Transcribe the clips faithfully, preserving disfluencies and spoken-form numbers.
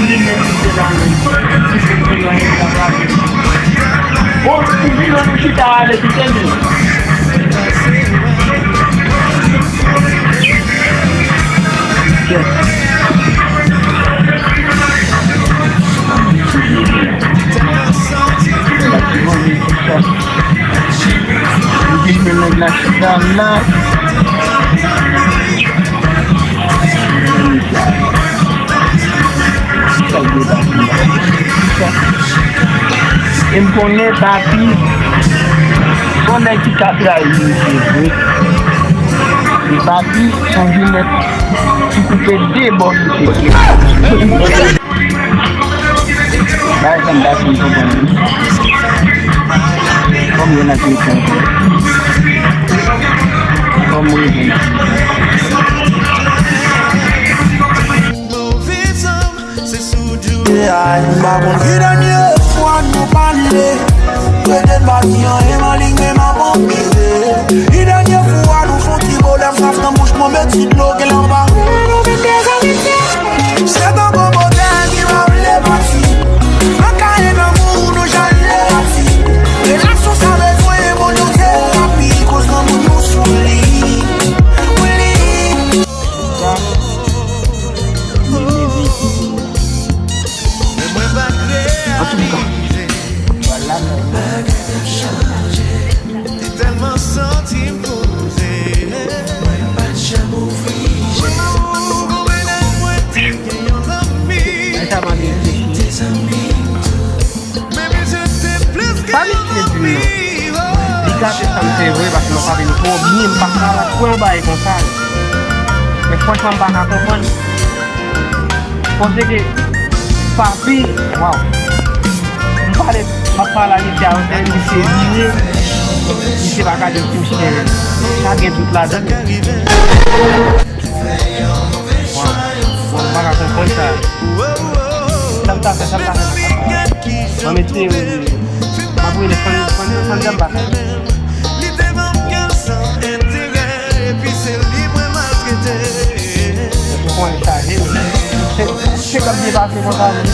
Vin nan kite la menm. Bon, pou vin nan chita ale kite li. Li gen men nèg la chita la. E m konnen Papi se yon nèg ki ka trayi misye vre. E Papi se yon vinèt ki koupe de bò misye. Bagay sa m pa fin konprann li. Kòm yo nan kretyen ankò. Kòm yo nan kretyen. M pa konn ki dènye fwa nou pale. Pede m pa di anyen, m anliy men m ap anpize. Ki dènye fwa nou fon ti bolè, m swaf nan bouch mwen, met ti dlo, gen lè m pa. Se tankou botèl ki pa vle pati. Nan kaye nan moun nou jale pati. Relasyon sa bezwen moun yo terapi, koz nan moun nou sou li. Ou li. Antouka, vwala. Te tèlman santi m poze. Mwen pa t janm ouvri je. Ou konprann mwen te gen yon zanmi. Ay, sa mande reflechi. Baby, je te plis ke yon zanmi. Pa misye di non. Li gate sa m fè vre, paske mwen pa vin twò byen, m pa ka kwè yon bagay konsa. Men franchman, m pa ka konprann. Paske Papi, waw. M pale, m ap pale a misye a, misye vire. Misye pa ka di m si m chita. Sa gen dout ladan. Waw. Waw, m pa ka konprann sa. Sa m ta fè, sa m ta fè, sa m ta fè. Mwen mete, m ap rele fann, fann, fann, sa m pa fè. Li te ban m kè l san enterè, epi se li mwen maltrete. Ou konn chaje, men. Se, se k ap byen pase konsa, men.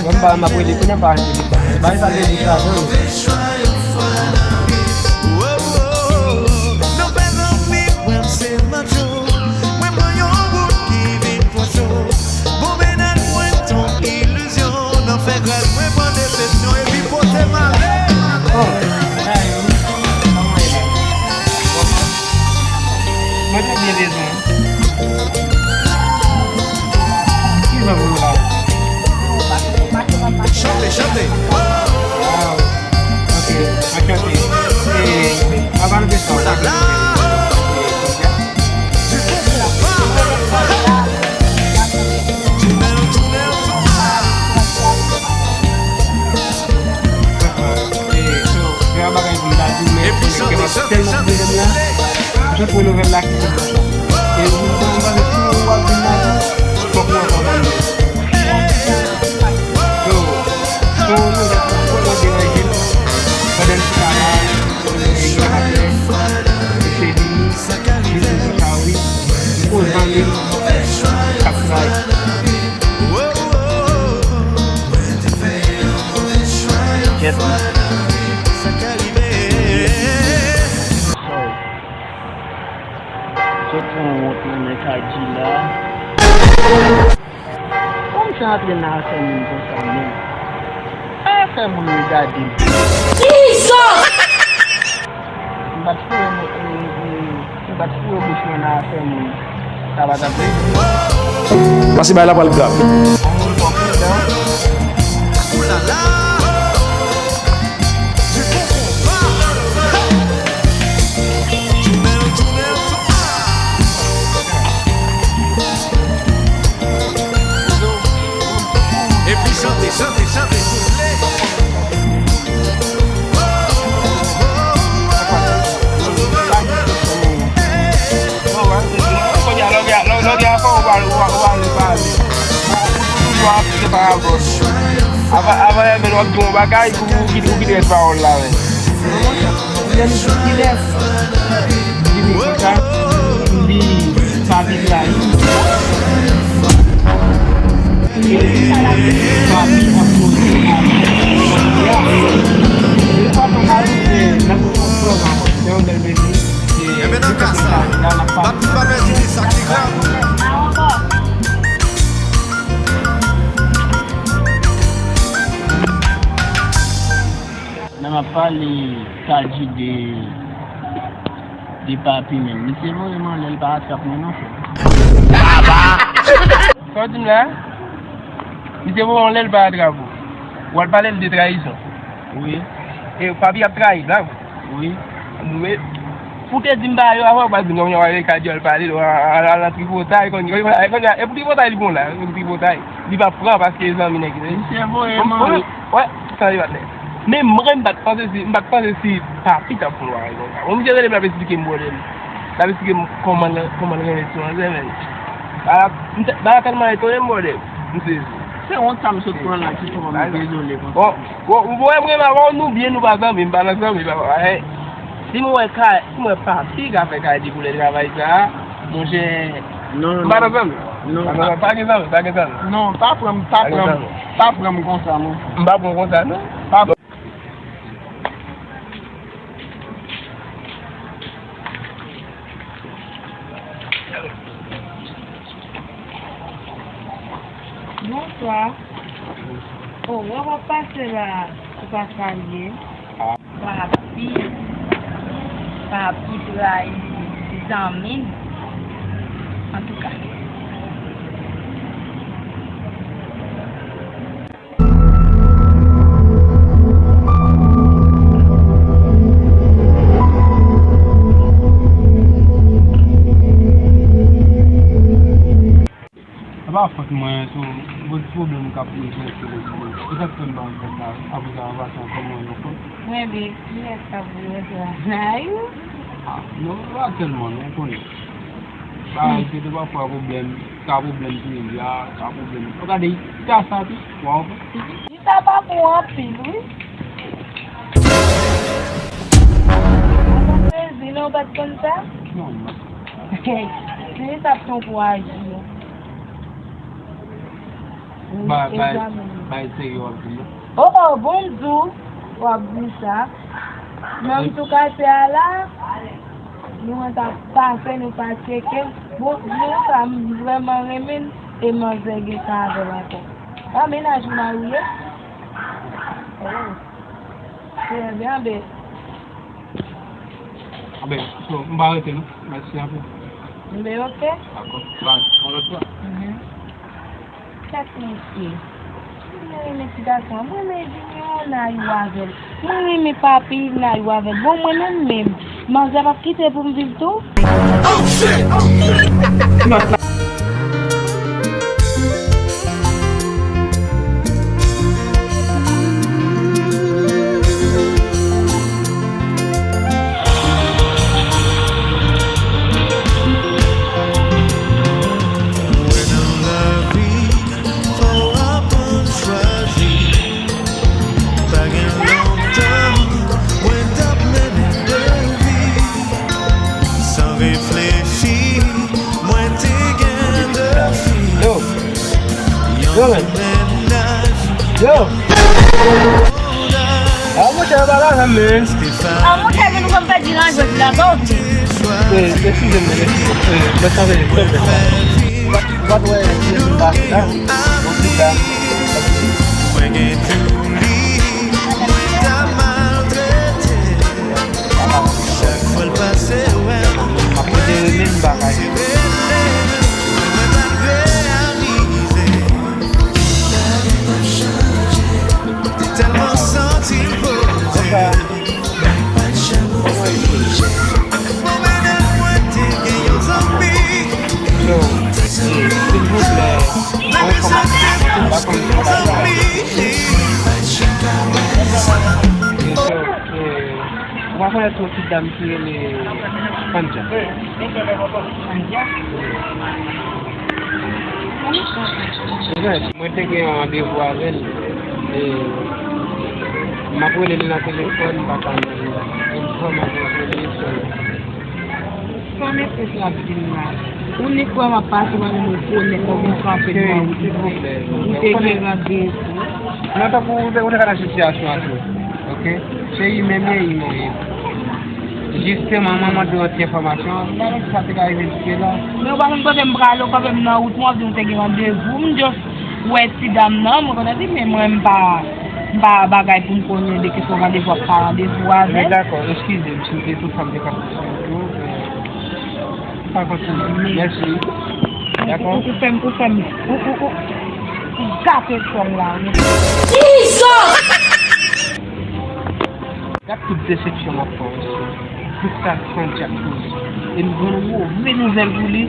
Mwen m pa, m ap rele, kounye a m pa rele. Bay sa vle di sa, non. Nan fè zanmi, mwen se match. Mwen pran yon bout ki vin twò cho. Bon, mennaj mwen t on ilizyon. Nan fè grèl, mwen pran desepsyon epi pote m ale. Oh, sa yo. Mwen te byen bezwen. Ki jan pou yo la? Chante, chante. Wow. Ok, anchante. E, avan nou desann, sa ki se, e, so, gen yon bagay pou m ta di, men, men, men, tèlman pwoblèm la, m sot pran nouvèl la ki se konsa. E, m, m, m panse si w ap vin la, fòk nou ansanm. Yo, se yon nouvèl ki vrèman deranje m. Pandan m chita la, e, yon maten, misye vini, li di m Sot pran wont nan men Kadji la. Kòman sa antre nan afè moun konsa menm? Afè moun regade m. Jesus! M pa t foure m, m, m, m pa t foure bouch mwen nan afè moun. Sa pa t ap vle di. Paske bagay la pral grav. Yon moun pran pridan. Epi chante, chante, chante, souple. Kounye a, lògè a, lògè a fè w pale, w pale, w pale. Ou toujou ap se parabòl. Avan, avan yè vin w ap di yon bagay, ou, ou kite, ou kite rès pawòl la, men. Lè m sou kilès, li di konsa, li pa vin la. Papi ap poze a. Li pa konn ajoute nan pwòp ankò. Se yon bèl mezi. Enben nan ka sa, bat pou pa pèdi de sa ki grav. Nan m ap pale Kadji de, de Papi menm. Misye voye m anlè, l pa atrap mwen non, frè. Sa w di m la? Misye voye w anlè, l pa atrap ou. W al pale l de trayizon. Wi. E Papi ap trayi, pa vre? Wi. Wi. Pou te di m ba yo avan, ou pa di m non, yo ale Kadji al pale, al, al, al nan tripotay, konn, konn, konn, e pou tripotay li bon la, e pou tripotay. Li pa pran paske zanmi nèg. Misye voye m anlè. Wè, tande patnè. Men mwen, m pa t panse si, m pa t panse si Papi t ap fè yon bagay konsa. Bon, misye rele m, l ap esplike m pwoblèm. L ap esplike m kòman l, kòman l renmen ti manzè, men. Bagay la, m t-, bagay la tèlman etone m, pwoblèm. M sezi. Se wont sa m sot pran la ki fè m dezole konsa. Bon, bon, bon, mwen, mwen, mwen, nou byen, nou pa zanmi, m pa nan zanmi, papa. Si m wè ka, si m wè Papi ka fè Kadji pou lè travay sa a, monchè, non, m pa nan zanmi. Non. Pa, pa, pa gen zanmi, pa gen zanmi. Non, pa pran m, pa pran m, pa pran m konsa, non. M pa pran w konsa, non. Pa Bonswa. O, w ap pase la, ou pa salye. Papi, Papi trayi zanmi l. Antouka. Sa pa fòt mwen, so, bon, ti pwoblèm k ap poze, se sa k fè m pa antre la. Apre sa, an pasan, kòman yo konn? Mwen, men, kiyès k ap voye sa? Nayou? Ah, non, pa tèlman, non, ou konnen. Bagay, se te pafwa pwoblèm, ka pwoblèm prive a, ka pwoblèm. Ou gade, ka sa tou, waw. Chita pa bon anpil, wi. Ou konn sezi, non, ou pa t konn sa? Non, non. Se sa k te ankouraje w. Bay, bay, bay serye w ap di m nan. O, o, bon m di w, w ap di sa. Nan m sou katye a la, nou ann t ap pase, nou pa tcheke. Bon, di w sa, m vrèman renmen l, e manzè gen sa avè l ankò. Pa mennaj ou marye? O. Trè byen, ben. Anben, so, m pa rete non. Mèsi anpil. Anben, oke. Dakò. Bye. Yon lòt fwa. Mhm. Kèt mesye. Mwen renmen ti gason an. Mwen renmen Junior Nayou avè l. Mwen renmen Papi Nayou avè l. Bon, mwen menm menm. Manzè p ap kite pou m viv tou. Oh, shit! Mwen nan lavi, fò w aprann chwazi. Pa gen lontan, mwen t ap mennen de vi. San reflechi, mwen te gen de fi. Yo. Yon mennaj. Yo. A, monchè, yo pa la menm, men. A, monchè, men nou konn pèdi nan jwèt la, sa w di? Eh, eskize m, men, eskize m. Eh, mwen sove, sove. Ou pa, ou pa t wè, se yon bak la. Bon, pi ta. Mwen gen Julie, li ta maltrete. Chak fwa l pase, wè m ap pote menm bagay. Mwen pa t reyalize. Te tèlman santi l poze. Mwen pa t janm reflechi. Mwen mennen mwen te gen yon zanmi. Yo, silvouplè, mwen kòmanse pa konn ki bagay. Yo, eh, ou pa konèt yon ti dam ki rele Sandja? Sandja? Mwen te gen yon randevou avè l. E m ap rele l nan telefòn, m pa ka jwenn li. E m vrèman bezwen li, sè. Sa mesye sa ap di m la? Ou ni kwè m ap pase, mwen menm rekonèt mwen vin kanpe nan wout. Silvouplè, ou te gen randevou. Non, tankou ou te, ou te ka nan sitiyasyon an tou. Ok? Se imen m ye, imen w ye. Jisteman, mwen mande yon ti enfòmasyon. Bagay sa te ka rive jiske la. Men ou pa konn kote m prale, ou kanpe m nan wout, mwen di m te gen randevou. M just wè ti dam nan, mwen konn di, men mwen m pa, m pa bagay pou m konnen de kesyon randevou ak pa randevou avè l. Men dakò, eskize m si m te tou fè m te kanpe sou wout ou, men pa kontinye. Mèsi. Dakò? Ou, ou, ou fè m, ou fè m, ou, ou, ou, ou gate sè m la, wi. Jesus! Gad tout desepsyon m ap fè w, mesye. Tout sa Sandja koze. E m jwenn yon move nouvèl pou li.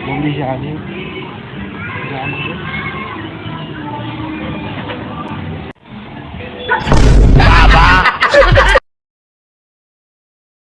M oblije ale.